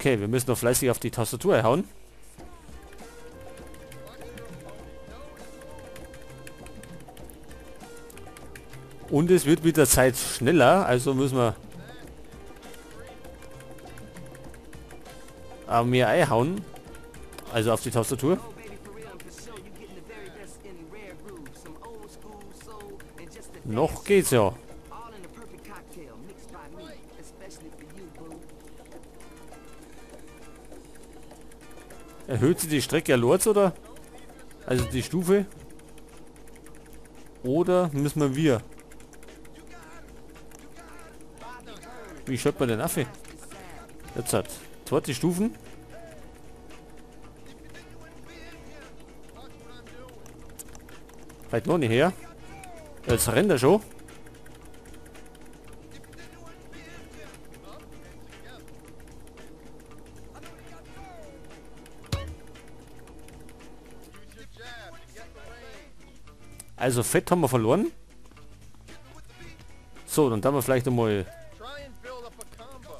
Okay, wir müssen noch fleißig auf die Tastatur hauen. Und es wird mit der Zeit schneller, also müssen wir mehr einhauen. Also auf die Tastatur. Noch geht's ja. Erhöht sie die Strecke erlorz, oder? Also die Stufe? Oder müssen wir? Wie schaut man den Affe? Jetzt hat 20 Stufen. Vielleicht noch nicht her. Jetzt rennt er schon. Also Fett haben wir verloren. So, dann darf wir vielleicht einmal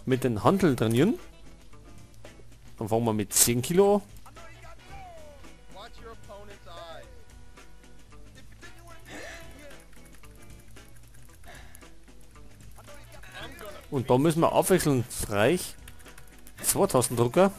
mit den Hanteln trainieren. Dann fangen wir mit 10 Kilo an. Und da müssen wir abwechslungsreich 2000 Drucker.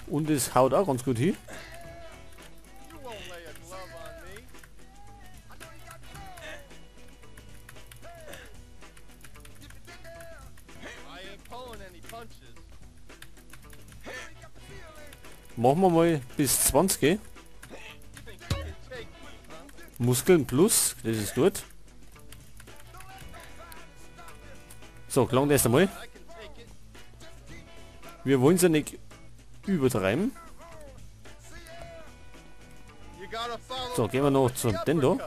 Und es haut auch ganz gut hin. Machen wir mal bis 20. Muskeln plus, das ist dort. So, klang das einmal. Wir wollen es ja nicht übertreiben. So, gehen wir noch zum Dendo.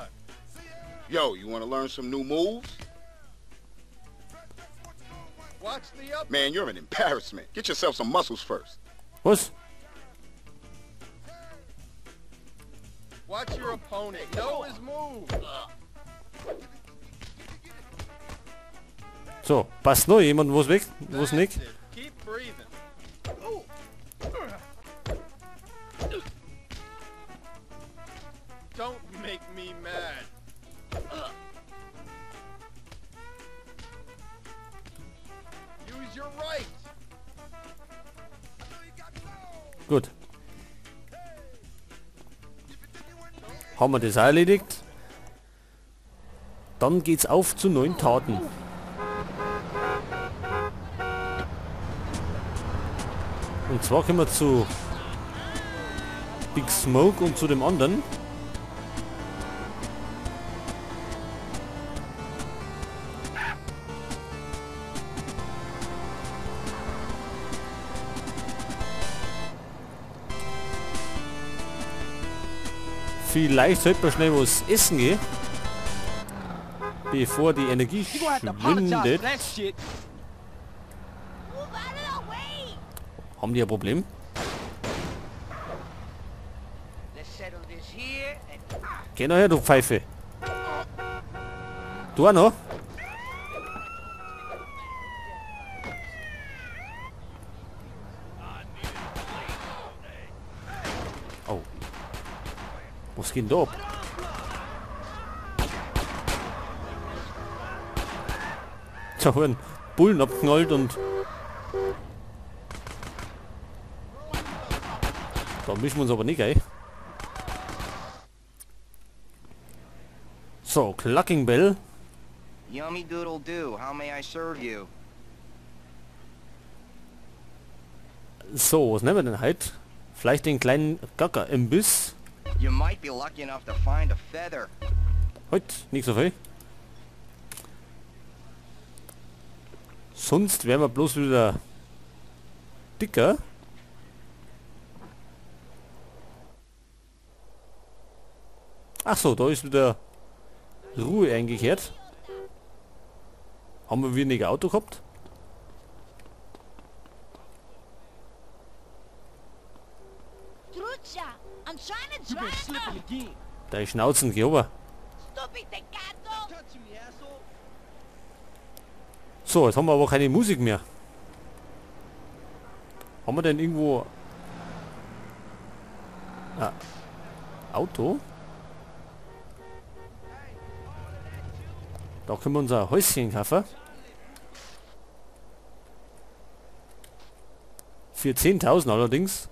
Yo, you wanna learn some new moves? Man, you're an embarrassment. Get yourself some muscles first. Was? Watch your opponent. Know his move. So, passt noch jemand, wo's weg, wo's nicht? Don't make me mad. Use your right. Gut. Haben wir das auch erledigt? Dann geht's auf zu neuen Taten. Und zwar kommen wir zu Big Smoke und zu dem anderen. Vielleicht sollte man schnell was essen gehen, bevor die Energie schwindet. Haben die ein Problem? Geh noch her, du Pfeife. Du auch noch? Oh. Was geht denn da ab? Da haben Bullen abgeknallt und da mischen wir uns aber nicht, ey. So, Clucking Bell. Yummy doodle do. How may I serve you? So, was nehmen wir denn heute? Vielleicht den kleinen Gacker-Imbiss. You might be lucky enough to find a feather. Heute nicht so viel. Sonst wären wir bloß wieder dicker. Ach so, da ist wieder Ruhe eingekehrt. Haben wir weniger Auto gehabt? Deine Schnauzen, geh rüber. So, jetzt haben wir aber keine Musik mehr. Haben wir denn irgendwo... Ah, Auto? Da können wir unser Häuschen kaufen. Für 10.000 allerdings.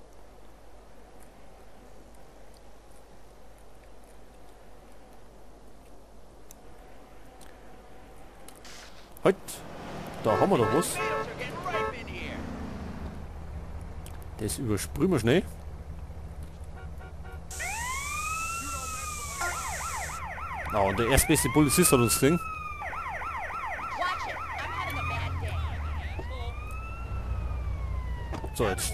Heute, da haben wir doch was. Das übersprühen wir schnell. Ah, und der erstbeste Polizist hat uns gesehen. So, jetzt.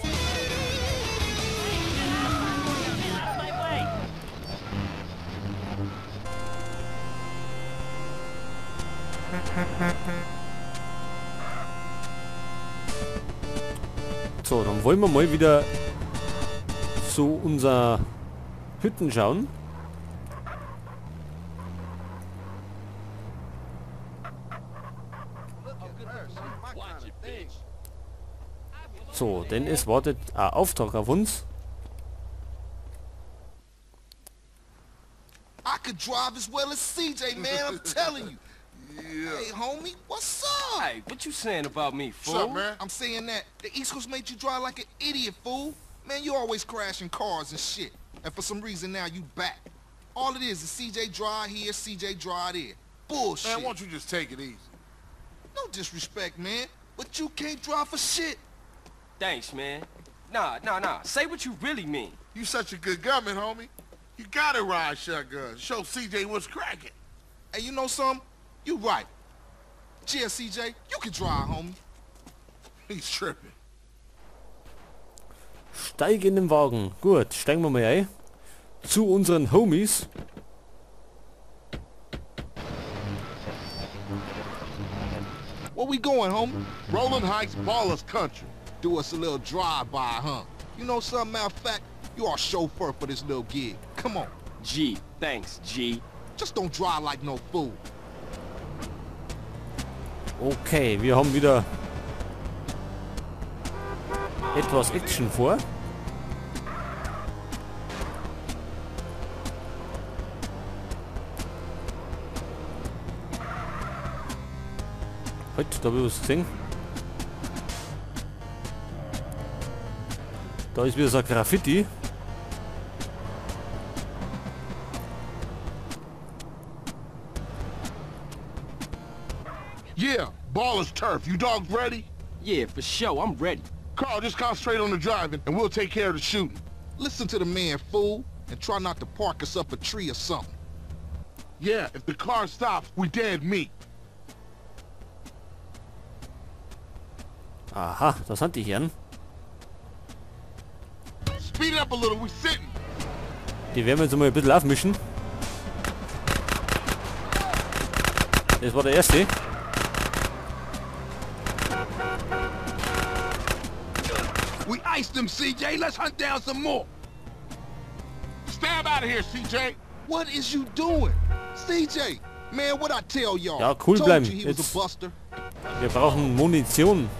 So, dann wollen wir mal wieder zu unserer Hütten schauen. So, denn es wartet ein Auftrag auf uns. I could drive as well as CJ, man, I'm telling you. Yeah. Hey, homie, what's up? Hey, what you saying about me, fool? What's up, man? I'm saying that the East Coast made you drive like an idiot, fool. Man, you always crashing cars and shit. And for some reason now you back. All it is CJ drive here, CJ drive there. Bullshit. Man, why don't you just take it easy? No disrespect, man, but you can't drive for shit. Thanks, man. Nah. Say what you really mean. You such a good gunman, homie. You gotta ride shotgun. Show CJ what's cracking. Hey, you know something? You right. Cheers, CJ. You can drive, homie. He's tripping. Steig in den Wagen. Gut, steigen wir mal ein. Zu unseren Homies. Where we going, homie? Rolling Heights, Ballers Country. Do us a little drive-by, huh? You know something, matter of fact, you are chauffeur for this little gig. Come on. G, thanks, G. Just don't drive like no fool. Okay, wir haben wieder etwas Action vor. Heute, da habe ich was gesehen. Da ist wieder so ein Graffiti. Yeah, Baller's turf. You dogs ready? Yeah, for sure. I'm ready. Carl, just concentrate on the driving and we'll take care of the shooting. Listen to the man, fool, and try not to park us up a tree or something. Yeah, if the car stops, we dead meat. Aha, das sind die Herren. Speed up a little, we sitting. Die werden wir jetzt mal ein bisschen aufmischen. Das war der erste. We iced them, CJ. Let's hunt down some more. Stab out of here, CJ. What is you doing? CJ, man, what I tell y'all? Ja, cool bleiben. Jetzt, wir brauchen Munition.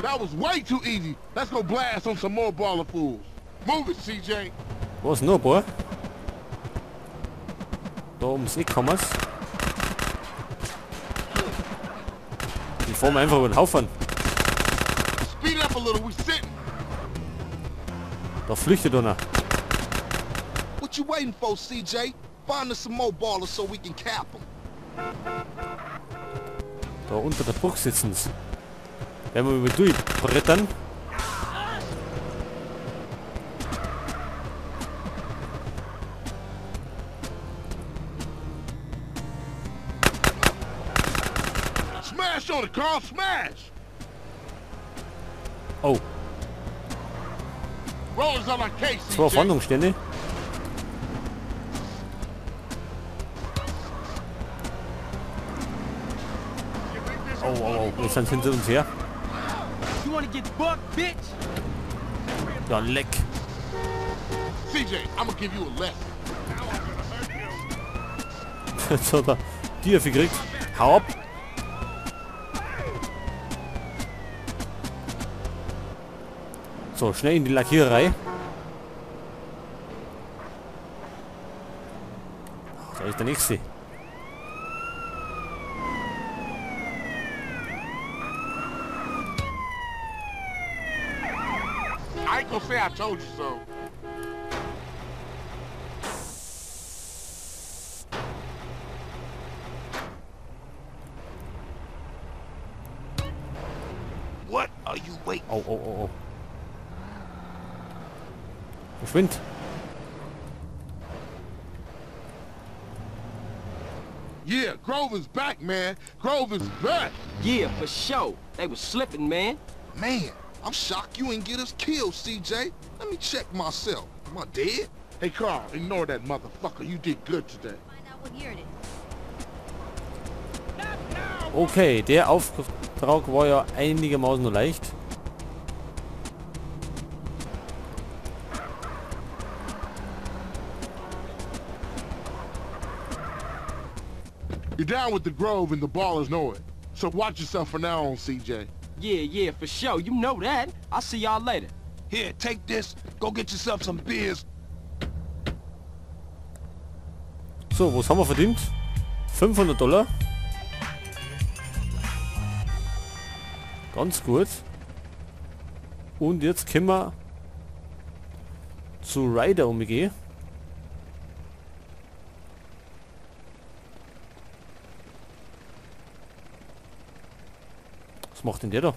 That was way too easy. Let's go blast on some more baller fools. Move it, CJ. Was noch ein paar? Da ums Eck haben wir's. Die fahren wir einfach über den Haufen. Speed up a little, we sitting. Da flüchtet einer. What you waiting for, CJ? Find us some more ballers so we can cap them. Da unter der Brücke sitzen's. Werden wir über durchbrettern. Smash on it, Carl, smash! Oh. Rollers on our case, Zwei Fahndungsstände. Oh, oh, oh, jetzt sind sie hinter uns her. You wanna get bucked, bitch? Ja, leck. CJ, I'm gonna give you a lesson. Jetzt hat er die gekriegt. Hau ab. So, schnell in die Lackiererei. Da ist der nächste. I ain't gonna say I told you so. What are you waiting? Oh, oh, oh, oh. Verschwind. Yeah, Grove is back, man. Grove is back. Yeah, for sure. They was slipping, man. Man, I'm shocked you ain't get us killed, CJ. Let me check myself. Am I dead? Hey, Carl, ignore that motherfucker. You did good today. Find out what year it is. Okay, der Auftrag war ja einigermaßen nur leicht. You're down with the Grove and the Ballers know it. So watch yourself from now on, CJ. Yeah, yeah, for sure. You know that. I'll see y'all later. Here, take this. Go get yourself some beers. So, was haben wir verdient? $500. Ganz gut. Und jetzt können wir zu Ryder umgehen. Was macht denn der da?